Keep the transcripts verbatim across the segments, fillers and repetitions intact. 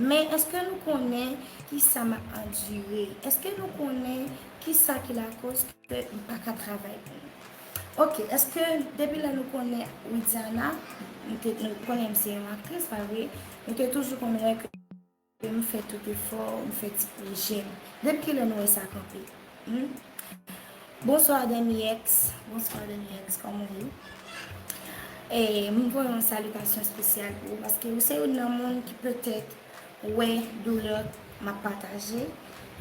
Men èske nou konnen ki sa m ap andire? Èske nou konnen ki sa ki lakoz ke m pa ka travay pou nou? Ok, èske depi lè nou konnen Widiana, nou te, nou konnen m se yon aktris, pa vre? Nou te toujou konn wè ke m fè tout efò, m fè ti pwojè m. Depi kilè nou wè sa kanpe? Hmm? Bonswa Demi X, bonswa Demi X, kòman w ye? E m voye yon salitasyon espesyal pou ou, paske ou se youn nan moun ki petèt wè doulè m ap pataje.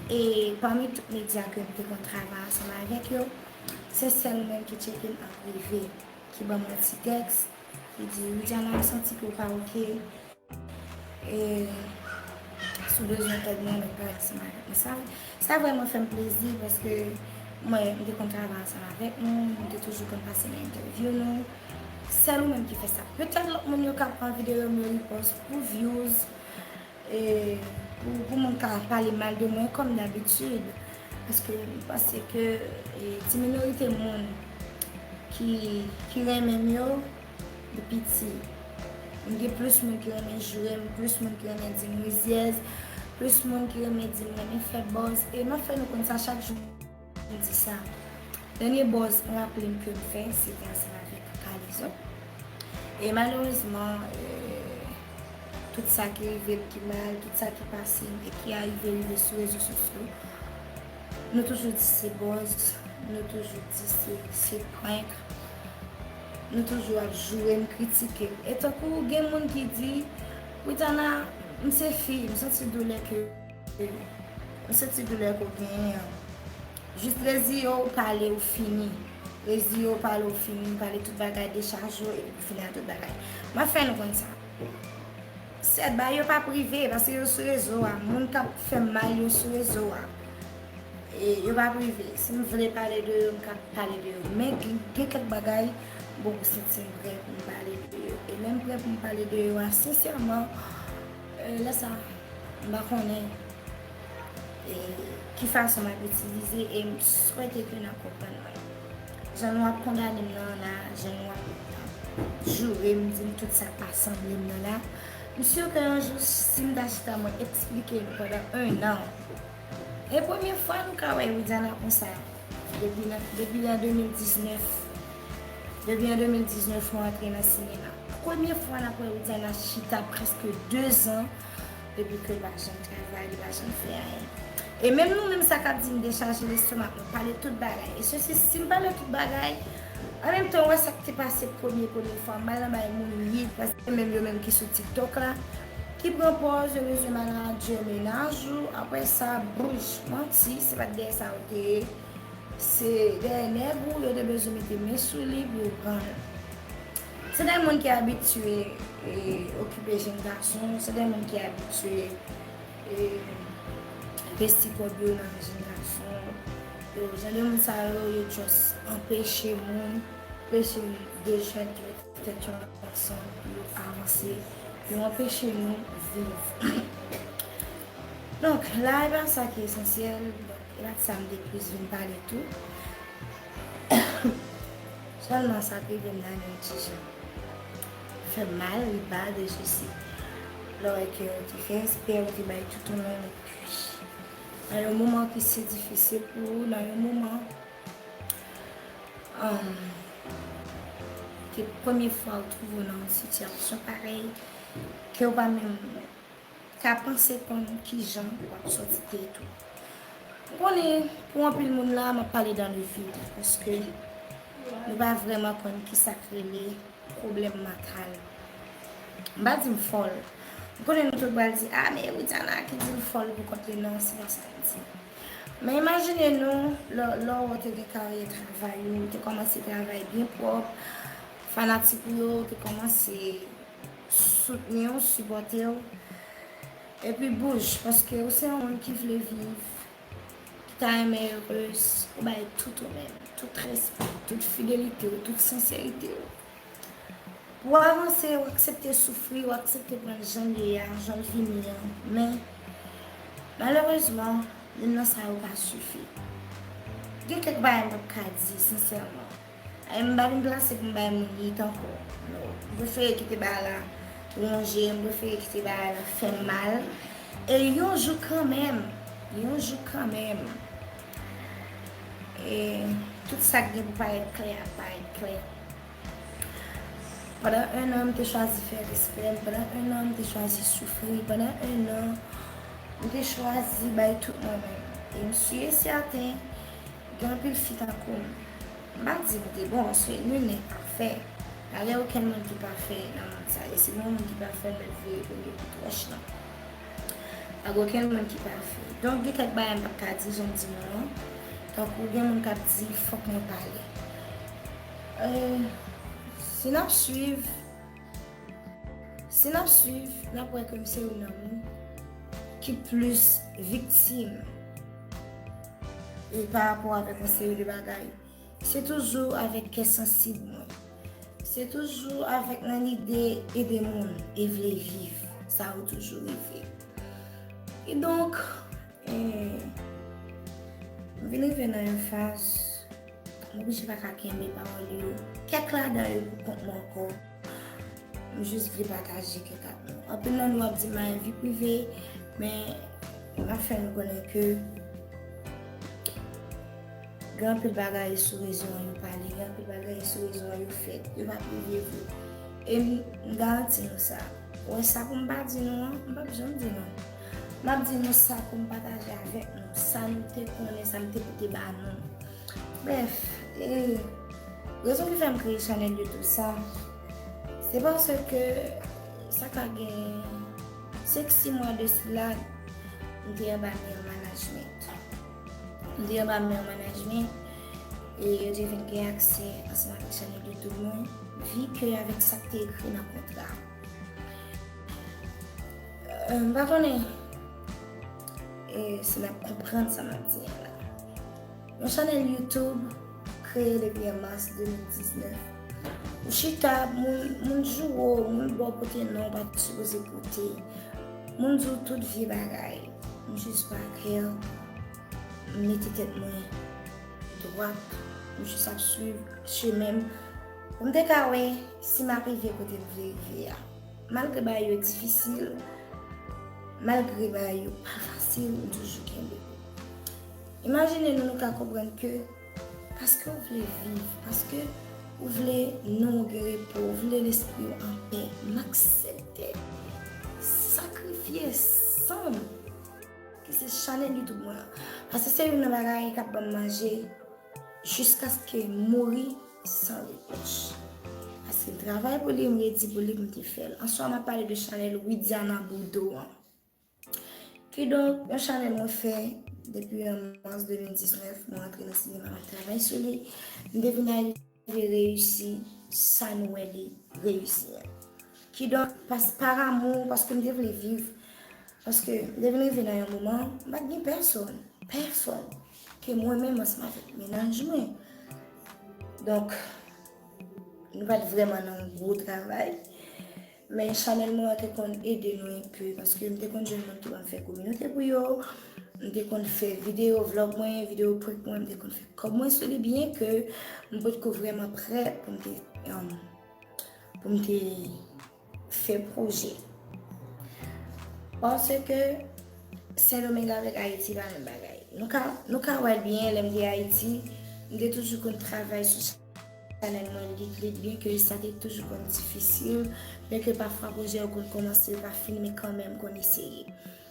E pami tout medya ke m te konn travay ansanm avèk yo, se sèl ou menm ki tcheke m an prive, ki ban m yon ti tèks, ki di, Widiana, m santi ke w pa oke. E si w bezwen èd mwen, mwen pale ansanm avèk mwen. Sa, sa vrèman fè m plezi, paske mwen, m te konn travay ansanm avèk nou, m te toujou konn pase nan entèvyou nou. Sèl ou menm ki fè sa. Petèt lòt moun yo ka pran videyo m yo ripòs pou views, e pou, pou moun ka pale mal de mwen kòm dabitid. Paske m panse ke, e, ti minorite moun ki, ki renmen m yo, de piti. M gen plis moun ki renmen joure m, plis moun ki renmen di m rizyèz, plis moun ki renmen di m renmen fè buzz. E m ap fè nou konn sa chak jou m di sa. Dènye buzz m raple m ke m fè, se te ansanm avèk Kalezo. E malerezman, e, tout sa ki rive m ki mal, tout sa ki pase m e ki arive rive sou rezo sosyo, nou toujou di se buzz, nou toujou di se, se prank, nou toujou ap joure m, kritike m. E tankou gen moun ki di, Widiana, m se fi, m santi doulè ke, m santi doulè ke w genyen an. Jis reziye w, pale, ou fini. Reziye w, pale, ou fini, pale tout bagay, dechaje w, epi w fini ak tout bagay. M ap fè nou konn sa. Sèt bagay yo pa prive, paske yo sou rezo a. Moun k ap fè m mal yo sou rezo a. E yo pa prive. Si m vle pale de yo, m ka pale de yo. Men gen, gen kèk bagay, bon, m santi m prè pou m pale de yo. E lè m prè pou m pale de yo a, sensèman, e, lè sa, m pa konnen, e, ki fason m ap itilize, e m swete ke n ap konprann mwen. Jan nou ap kondane m nan la, jan nou ap joure m, di m tout sa k pa sanble m nan la. M si ke yon jou, si m ta chita mwen eksplike nou pandan en an, e premye fwa nou ka wè Widiana konsa, depi nan, depi an de mil diznèf, depi an de mil diznèf nou antre nan sinema. Premye fwa n ap wè Widiana chita prèske de zan, depi ke l pa janm travay, li pa janm fè anyen. E menm nou menm sa k ap di m dechaje lestomak mwen, pale tout bagay. E sesi, si m pale tout bagay, an menm tan, w wè sa k te pase premye, premye fwa, m al nan bay moun vid, paske menm yo menm ki sou TikTok la, ki pran pòz, yo bezwen manadjè mennaj ou, apre sa, bouch, manti, se pa t dèyè sa ou te ye. Se dèyè nèg ou, yo te bezwen mete men sou li pou yo pran l. Se de moun ki abitye, e, okipe jenn gason, se de moun ki abitye, e, envesti kòb yo nan jenn gason. Yo, jan de moun sa yo, yo just anpeche moun, anpeche de jèn ki mete tèt yo ansanm pou yo avanse, yo anpeche nou viv. Donk, la, e pa sa ki esansyèl, donk, e pa sa m te plis vin pale tou. Sèlman sa k rive m nan yon ti jan fè m mal, li pa de sousi. Lè w wè ke w te fè espè, w te bay tout ou menm, epi nan yon moman ki si difisil pou ou, nan yon moman, um, ke premye fwa w twouve w nan yon sitiyasyon parèy, ke w pa menm ka panse konn kijan w ap sòti tèt ou. M konnen pou anpil moun la, m ap pale dans le vide, paske nou pa vrèman konn kisa k rele pwoblèm mantal. M pa di m fòl. M konnen nou tout pral di, a, men Widiana ki di l fòl pou kont li, non, se pa sa m di. Men imajine nou, lè, lè w te gen karyè travay ou, ou te kòmanse travay byen pwòp, fanatik ou yo te kòmanse soutni w, sipòte w, epi bouj, paske ou se yon moun ki vle viv, ki ta renmen erez, ou bay tout ou menm, tout respè w, tout fidelite w, tout senserite w. Pou w avanse, w aksepte soufri, w aksepte pran l jan l ye a, jan l vini an. Men, malerezman, youn nan sa yo pa sifi. Gen kèk bagay m p ap ka di, sensèman. E m pa vin plase pou m bay moun lit ankò. Non. M prefere kite bagay la wonje, m prefere kite bagay la fè m mal. E yon jou kanmenm, yon jou kanmenm, e tout sa k gen pou parèt klè ap parèt klè. Pandan en an, m te chwazi fè respè m. Pandan en an, m te chwazi soufri. Pandan en an, m te chwazi bay tout mwen menm. E m si e sèten, gen anpil fi tankou m. M pa di m te bon, paske nul n'est parfait. Pa gen okenn moun ki pafè nan mond sa. E si gen yon moun ki pafè, m mèt voye pou li pou twòch lan. Pa gen okenn moun ki pafè. Donk, gen kèk bagay m p ap ka di, jan m di nou an. Tankou gen moun k ap di, fòk mwen pale. Euh, si n ap swiv, si n ap swiv, n ap wè ke m se youn nan moun ki plis viktim e pa rapò avèk yon seri de bagay. Se toujou avèk kè sansib mwen. Se toujou avèk nan lide ede moun e vle viv. Sa yo toujou rive. Kidonk, eh, m vin rive nan yon faz, m oblije pa ka kenbe pawòl yo. Kèk ladan yo pou kont mwen ankò. M jis vle pataje kèk ak nou. Anpil nan nou ap di m pa gen vi prive, men m ap fè nou konnen ke gen anpil bagay sou rezo an yo pale, gen anpil bagay sou rezo an yo fèt, yo pa prive vre. E m, m garanti nou sa. Ou wè sa pou m pa di nou an, m p ap janm di nou. M ap di nou sa pou m pataje avèk nou, sa nou te konnen, sa m te pote ba nou. Brèf, e rezon ki fè m kreye chanèl YouTube sa, se paske sa ka gen senk sis mwa de sila, m te anba men yon management. M te anba men yon management e yo te vin gen aksè ansanm avèk chanèl YouTube mwen, vi ke avèk sa k te ekri nan kontra. Euh, m pa konnen, e, si n ap konprann sa m ap di a la. Yon chanèl YouTube kreye depi an mas de mil diznèf. Ou chita, moun, moun joure w, moun ba w pote non w pa t sipoze pote. Moun di w tout vye bagay. M jis pa kè, m mete tèt mwen dwat, m jis ap swiv chemen m. Pou m te ka wè si m ap rive kote m vle rive a. Malgre bagay yo difisil, malgre bagay yo pa fasil, m toujou kenbe. Imajine nou, nou ka konprann ke paske w vle viv, paske ou vle non w gen repo, ou vle lespri w anpè, m aksepte sakrifye san m, ki se chanèl YouTube mwen an. Paske se youn nan bagay k ap ban m manje jiskaske m mouri san repwòch. Paske m travay pou li, m redi pou li, pou m te fè l. Answa, m ap pale de chanèl Widiana Bourdeau an. Kidonk, yon chanèl mwen fè depi an mas de mil diznèf, mwen antre nan sinema, m ap travay sou li. M te vin rive reyisi sa nou wè li reyisi an. Kidonk, pas, par amour, paske m te vle viv, paske m te vin rive nan yon moman, m pa t gen pèsonn, pèsonn, ke mwen menm ansanm avèk mennaj mwen. Donk, nou pa t vrèman nan yon gwo travay. Men chanèl mwen an te konn ede nou enpe, paske m te konn jwenn moun ki ban m fè kominote pou yo. M te konn fè videyo vlog mwen, videyo prank mwen, m te konn fè kòb mwen sou li, byen ke m potko vrèman prè pou m te, um, pou m te fè pwojè. Paske Sendomeng avèk Ayiti pa menm bagay. Nou ka, nou ka wè l byen, lè m te Ayiti, m te toujou konn travay sou chanèl mwen lit lit, byen ke sa te toujou konn difisil, byen ke pafwa pwojè yo konn kòmanse, yo pa fini, men kanmenm m konn eseye.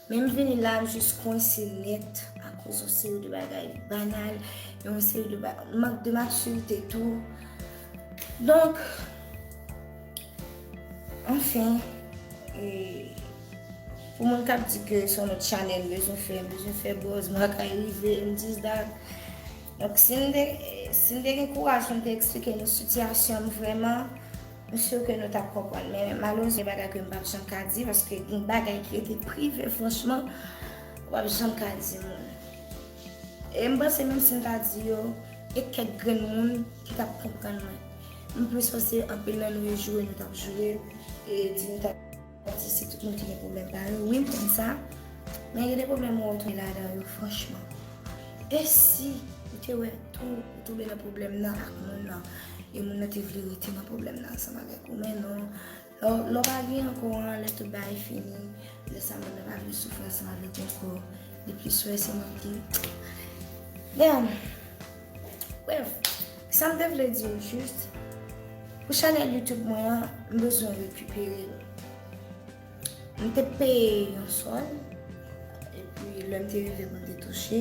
Men m vini la, m jis kwense nèt akoz yon seri de bagay banal, yon seri de ba-, mank de matirite tou. Donk, anfen, e, pou moun k ap di ke se yon lòt chanèl m bezwen fè, m bezwen fè buzz, m pa ka rive, m dis dat. Donk, si m te, si m te gen kouraj pou m te eksplike nou sitiyasyon m vrèman, m si ke nou t ap konprann. Men malerezman, gen bagay ke m p ap janm ka di, paske gen bagay ki rete prive, franchman, ou p ap janm ka di moun. E m panse menm si m ta di yo, e kèk grenn moun ki t ap konprann mwen. M plis panse anpil nan nou yo joure nou t ap joure, e di nou t ap di se tout moun ki gen pwoblèm pa yo. Wi, m konn sa. Men gen de pwoblèm ou retwouve ladan yo, franchman. E si ou te wè tou, ou tonbe nan pwoblèm nan ak moun nan, e moun nan te vle rete nan pwoblèm nan ansanm avèk ou, men non, Lè w pa gen ankò an, lè tout bagay fini, lè sa moun nan pa vle soufri ansanm avèk ou ankò, li plis wè se moun ki. Damn. Bref, sa m te vle di w jis, pou chanèl YouTube mwen an, m bezwen rekipere l. M te peye yon sòl, epi lè m te rive pou m te touche,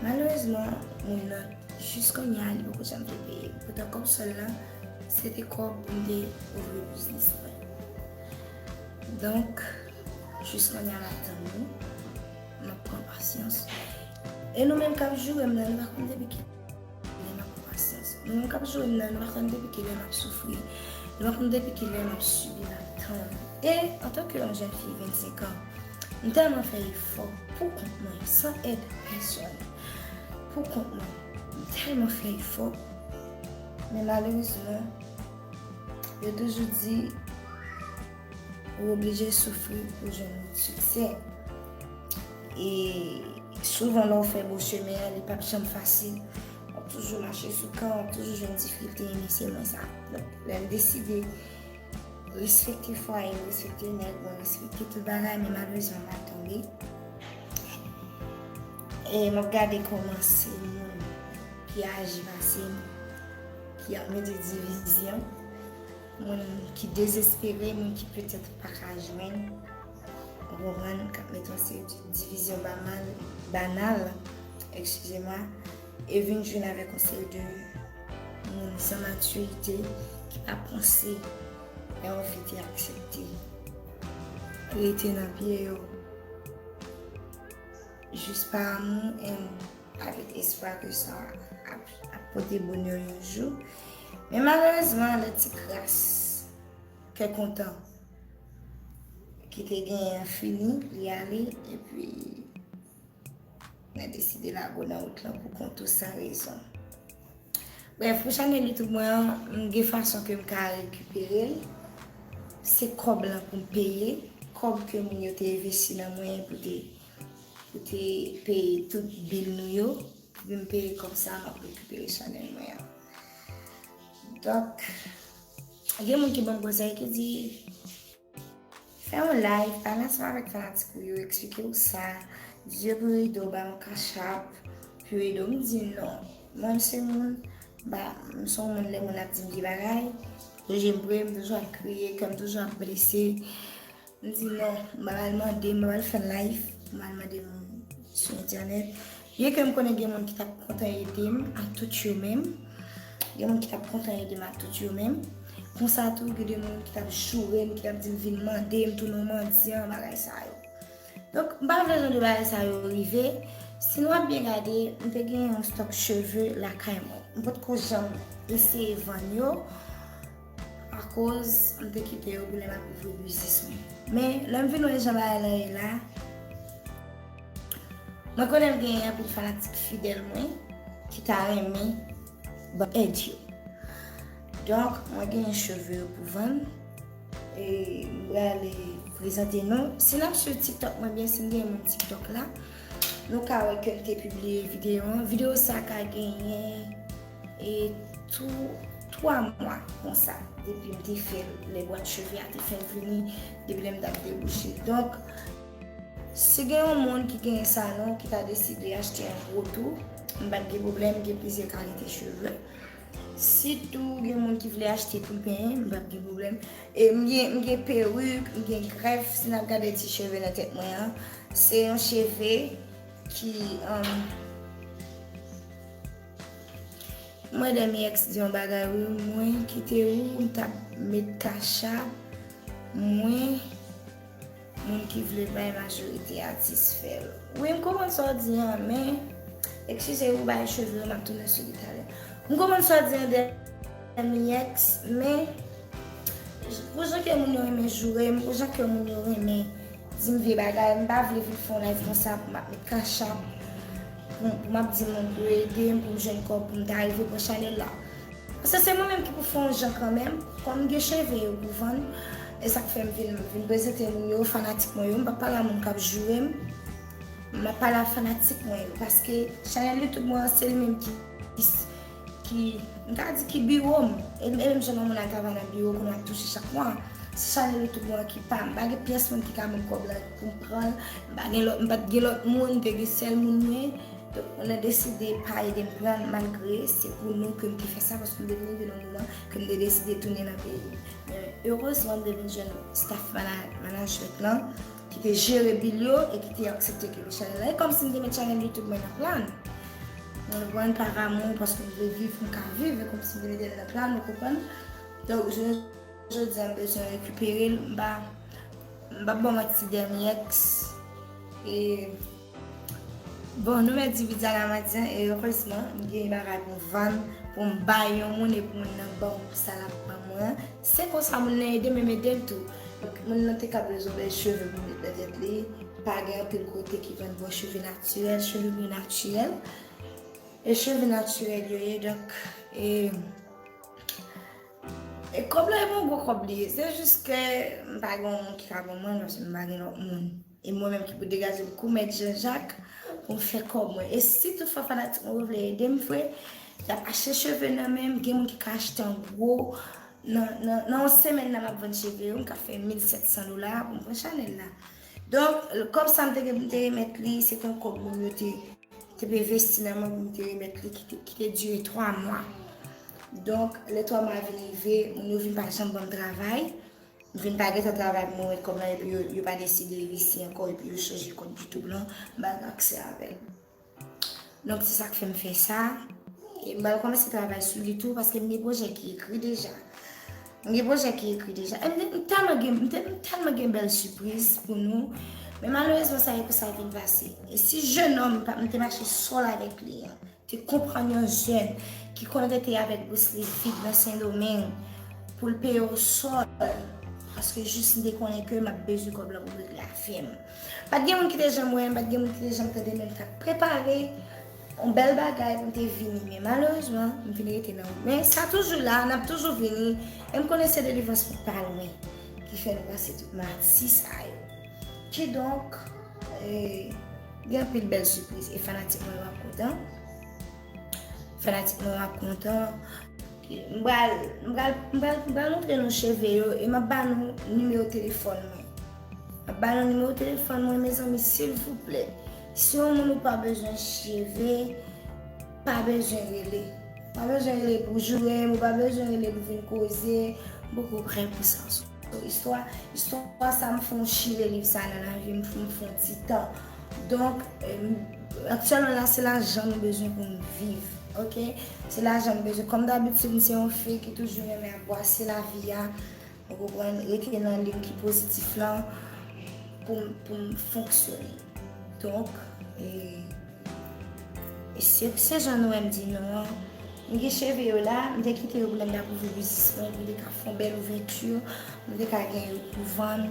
malerezman, moun nan, jis kounye a, li poko janm te peye m. Poutan kòb sòl la, se te kòb pou m te ouvri biznis mwen. Donk, jis kounye a, m ap tann li, m ap pran pasyans. E nou menm k ap joure m nan, nou pa konn depi ki lè m ap pran pasyans. Nou menm k ap joure m nan, nou pa konn depi ki lè m ap soufri. Nou pa konn depi ki lè m ap sibi, m ap tann. E, antanke yon jèn fi vennsenk an, m tèlman fè efò pou kont mwen, san èd pèsòn, pou kont mwen. M tèlman fè efò, men malerezman, yo toujou di, ou oblije soufri pou jwenn siksè. E souvan, lè w fè bon chemen an, li p ap janm fasil. W ap toujou mache sou kan, w ap toujou jwenn difikilte, men se mwen sa. Donk, lè m deside respekte fwaye m, respekte nèg mwen, respekte tout bagay, men malerezman, m al tonbe. E m ap gade kòman se moun ki aji pase m, ki ap mete divizyon, moun ki dezespere, moun ki petèt pa ka jwenn, ou konprann, k ap mete yon seri de divizyon banal, banal, eskize mwa, e vin jwenn avèk yon seri de moun san matirite ki pa panse e anvi te aksepte rete nan pye yo. Jis pa amou, and avèk espwa ke sa ap, ap pote bonè yon jou. Men malerezman, lè ti kras kè kontan ki te genyen an fini, li ale, epi mwen deside lage w nan wout lan pou kont ou san rezon. Bref, pou chanèl YouTube mwen an, m gen fason ke m ka rekipere l. Se kòb lan pou m peye, kòb ke moun yo te envesti nan mwen pou te, pou te peye tout bil nou yo. Pou m peye kòb sa, m ap rekipere chanèl mwen an. Donk, gen moun ki ban m konsèy ki di, fè yon live, pale ansanm avèk fanatik ou yo, eksplike yo sa, di yo pou yo ede w, ba yo Cash App, pou yo ede w. M di non. Mwen, m se moun, ba, m se yon moun, lè moun ap di m de bagay, yo je m pre, m toujou ap kriye, kè m toujou ap blese. M di non, m pa pral mande, m pa pral fè live, m pa pral mande moun sou entènèt. Byenke m konnen gen moun ki t ap kontan ede m ak tout yo menm, gen moun ki t ap kontan ede m ak tout yo menm. Konsa tou, gen de moun ki t ap joure m, ki t ap di m vin mande m, tounen yon mandyan, bagay sa yo. Donk, m pa vle jan de bagay sa yo rive. Si nou ap byen gade, m te gen yon stòk cheve lakay mwen. M potko janm eseye vann yo, akoz m te kite yo pou lè m ap ouvri biznis mwen. Men, lè m vin wè jan bagay lan ye la, mwen konnen m genyen anpil fanatik fidèl mwen ki ta renmen ban èd yo. Donk, mwen genyen cheve yo pou vann. E m prale prezante nou. Si n ap swiv TikTok mwen, byen si n gen moun TikTok la, nou ka wè ke m te pibliye videyo an. Videyo sa ka genyen e tou twa mwa konsa depi m te fè l, lè bwat cheve a te fèk vini, depi lè m t ap debouche. Donk, si gen yon moun ki gen salon ki ta deside achte yon gwo tou, m p ap gen pwoblèm, gen plizyè kalite cheve. Sitou gen moun ki vle achte pou l penyen, m p ap gen pwoblèm. E m gen, m gen perik, m gen grèf, si n ap gade ti cheve nan tèt mwen an, se yon cheve ki, um, mwen, Demi X di yon bagay, wi, mwen kite ou, m t ap met Cash App mwen, moun ki vle bay majorite atis fè l. Wi, m konprann sa w di an, men, eskize ou bay cheve, m ap tounen sou li talè. M konprann sa w di an, Demi X, men, pou jan ke moun yo renmen joure m, pou jan ke moun yo renmen di m vye bagay, m pa vle vin fè yon live konsa pou m ap met Cash App, pou, pou m ap di moun pou yo ede m, pou m jwenn kòb, pou m ta rive pran chanèl la. Paske se mwen menm ki pou fè yon jan kanmenm, kòm m gen cheve yo pou vann, e sa k fè m vin, vin prezante moun yo, fanatik mwen yo, m p ap pale a moun k ap joure m, m ap pale a fanatik mwen yo, paske chanèl YouTube mwen an, se li menm ki, ki, ki, m ka di ki biwo m, e, e menm jan yon moun al travay nan biwo pou nou al touche chak mwa. se chanèl YouTube mwen ki pa m. M pa gen pyès moun ki ka ban m kòb la pou m pran l. M pa gen lòt, m pa t gen lòt moun, m te gen sèl moun mwen. Donk, moun nan deside pa ede m pran l, malgre se pou nou ke m te fè sa, paske m te vin rive nan moman ke m te deside tounen nan peyi m. Men, erezman, m te vin jwenn staff mana-, management lan, ki te jere bil yo e ki te aksepte ke chanèl la. E kòmsi m te met chanèl YouTube mwen nan plan. Mwen, mwen pa pa moun, paske m vle viv, m ka viv, e kòmsi m te mete l nan plan, ou konprann? Donk, je Jodi a, m bezwen rekipere l. M pa, m pa bon manti dènye ex. E, bon, nou mèt di Vidiana Madian, e erezman, m gen bagay pou m vann, pou m bay yon moun e pou moun nan ban m sa l ap ban mwen an. Se konsa moun nan ede m, e m ede l tou. Donk, moun nan te ka bezwen bèl cheve pou met nan tèt li. Pa gen anpil kote ki vann bon cheve natirèl, cheve byen natirèl. E cheve natirèl yo ye, donk, e, E kòb la, e bon gwo kòb li ye. Se jis ke m pa gen yon moun ki ka ban mwen l, paske m pa gen lòt moun. E mwen menm ki pou degaje m kou mèt Jean Jacques pou m fè kòb mwen. E si toutfwa fanatik mwen yo vle ede m vre, y ap achte cheve nan men m. Gen moun ki ka achte an gwo. Nan, nan, nan yon semèn nan m ap vann cheve yo, m ka fè mil sèt san dola pou m pran chanèl la. Donk, kòb sa m te, m te remèt li, se te yon kòb moun yo te te pe envesti nan mwen pou m te remèt li, ki te, ki te dire twa mwa. Donk, lè twa mwa vin rive, moun yo vin pa janm ban m travay. M vin pa gentan travay pou mwen remèt kòb lan, epi yo, yo pa deside envesti ankò, epi yo chanje kòd YouTube lan, m pa gen aksè avè l. Donk, se sa k fè m fè sa. E m pral kòmanse travay sou li tou, paske m gen pwojè ki ekri deja. M gen pwojè ki ekri deja. E m, m tèlman gen, m te, m tèlman gen bèl sipriz pou nou. Men malerezman, sa e pou sa vin pase. E si jenòm pa, m te mache sòl avèk li an, te konprann yon jèn ki konn rete avèk bous li vid nan Sendomeng pou l peye w sòl, paske jis m te konnen ke m ap bezwen kòb lan pou m regle afè m. Pa t gen moun ki te janm wè m, pa t gen moun ki te janm tande m, men m t ap prepare yon bèl bagay pou m te vini, men malerezman, m vin rete nan wout. Men sa toujou la, n ap toujou vini, e m konnen se delivrans mwen pa lwen ki fè nou pase tout mati sa yo. Kidonk, e, gen anpil bèl sipriz, e fanatik mwen yo ap kontan. Fanatik mwen yo ap kontan. M pral, m pral, m pral, m pral montre nou cheve yo, e m ap ba nou nimewo telefòn mwen. M ap ba nou nimewo telefòn mwen, mezanmi, silvouplè. Si yon moun ou pa bezwen cheve, pa bezwen rele. Pa bezwen rele pou joure m, ou pa bezwen rele pou vin koze. M poko prè pou sa. So, istwa, istwa sa, m fè yon chire liv sa nan lavi m, m fè yon ti tan. Donk, em, aktyèlman la, se lajan nou bezwen pou n viv, oke? Se lajan nou bezwen. Kòm dabitid, m se yon fi ki toujou renmen ap bwase lavi a, ou konprann, rete nan liy ki pozitif lan pou m, pou m fonksyone. Donk, e, e se, se jan nou wè m di non an. M gen cheve yo la, m te kite yo pou lè m t ap ouvri biznis mwen, pou m te ka fè yon bèl ouvèti, m te ka gen yo pou vann.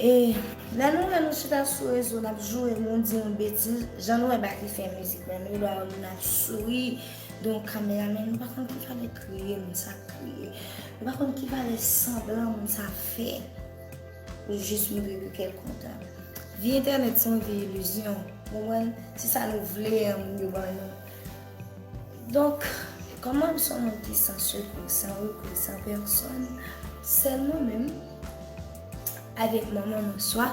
E lè nou wè nou chita sou rezo, n ap joure moun, di moun betiz, jan nou wè Baky fè mizik la, nou dwa wè moun ap souri, gen yon kameraman, nou pa konn ki valè kriye moun sa kriye. Nou pa konn ki valè sanblan moun sa fè pou jis montre ke kè l kontan. Vi entènèt se yon vi ilizyon, ou konprann? Se sa nou vle an moun yo ban nou. Donk, kòman m se yon moun ki san sekou, san rekou, san pèsòn, sèl mwen menm, avèk manman m, swa